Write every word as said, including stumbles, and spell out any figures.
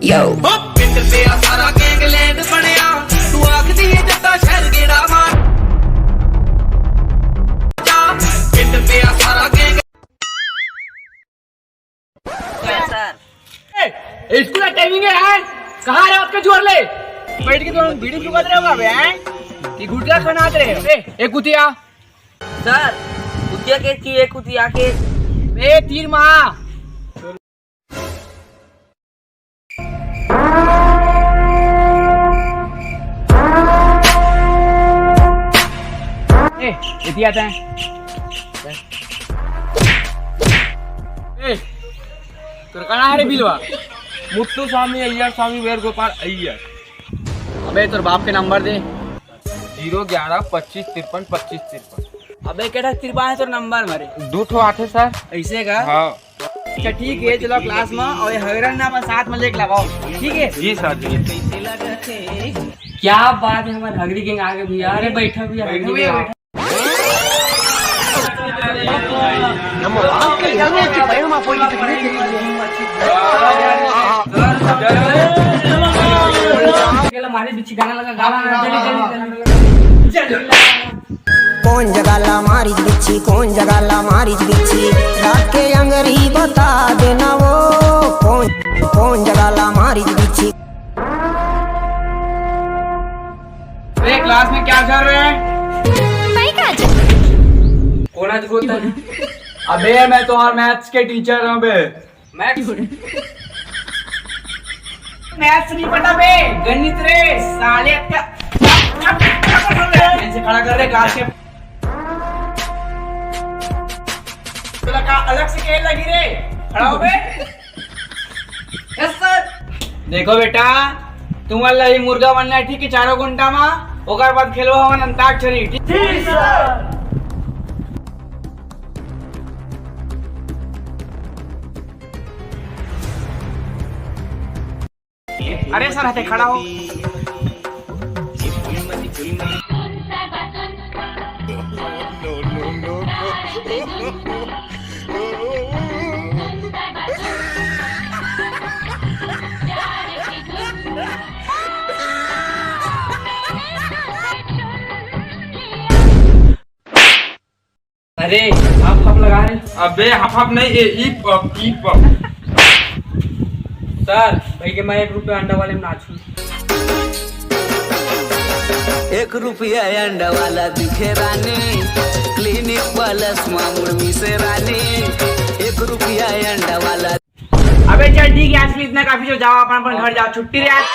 Yo। ਪਿੰਡ ਪਿਆ ਸਾਰਾ ਗੈਂਗਲੈਂਡ ਬਣਿਆ, ਤੂੰ ਆਖਦੀ ਏ ਜੱਟਾ ਸ਼ਹਿਰ ਗੇੜਾ ਮਾਰ। ਪਿੰਡ ਪਿਆ ਸਾਰਾ ਗੈਂਗ। ए, स्कूल का टाइमिंग है यार। कहाँ रहे आपके जुआर ले? बैठ के तुम बीड़ी फूकत रहे हो बे, हैं? कि गुटखा खाना आते रहे हो? ए, एक कुतिया। सर, कुतिया के की एक कुतिया के। ए, तीर माँ। ए, इतिया तैं। ए, तोर का नाम रे बिलवा? मुत्तु स्वामी अय्यर स्वामी वेर गोपाल अय्यर। अबे तोर बाप के नंबर दे। जीरो ग्यारह पच्चीस तिरपन पच्चीस तिरपन। अबे केटा तिरपन है तोर नंबर मारे। दू ठो आथे सर। ऐसे का? हाँ। अच्छा ठीक है, चलो क्लास में और ये हगरन ना अपन साथ में लेके लगाओ, ठीक है? जी सर जी। क्या बात है, हमारे हगरी गैंग आ गए भैया। अरे बैठो भैया, हगरी गैंग। कौन जगह ला मारिच बिच्छी, कौन जगह ला मारिच बिच्छी, रात के अंगरी बता देना वो। कौन, कौन जगह ला मारिच बिच्छी। अरे क्लास में क्या कर रहे हैं? कौन आज बोलता है? अबे मैं तो और मैथ्स के टीचर हूँ बे। मैथ्स? मैथ्स नहीं पता बे, गणित रे साले। का से खड़ा कर रे काश के। अलग से खेल लगी रे। खड़ा हो बे। Yes sir. देखो बेटा, तुमन ला ही मुर्गा बनना है, ठीक है, चारों घंटा मा। ओकर बाद खेलवा हमन अंताक्षरी, ठीक? अरे सर, हटे खड़ा हो। अरे, आप हप लगा रहे। अबे हप हप नहीं, ए, ई पप, ई पप। सर, भाई के मैं एक रुपया अंडा वाले में नाचू। एक रुपया अंडा वाला दिखे रानी, क्लिनिक प्लस मामुड़ मिसे रानी। एक रुपया अंडा वाला। अबे चल ठीक है, आज के लिए इतना काफी, जो जाओ अपन अपन घर जाओ, छुट्टी रे आज।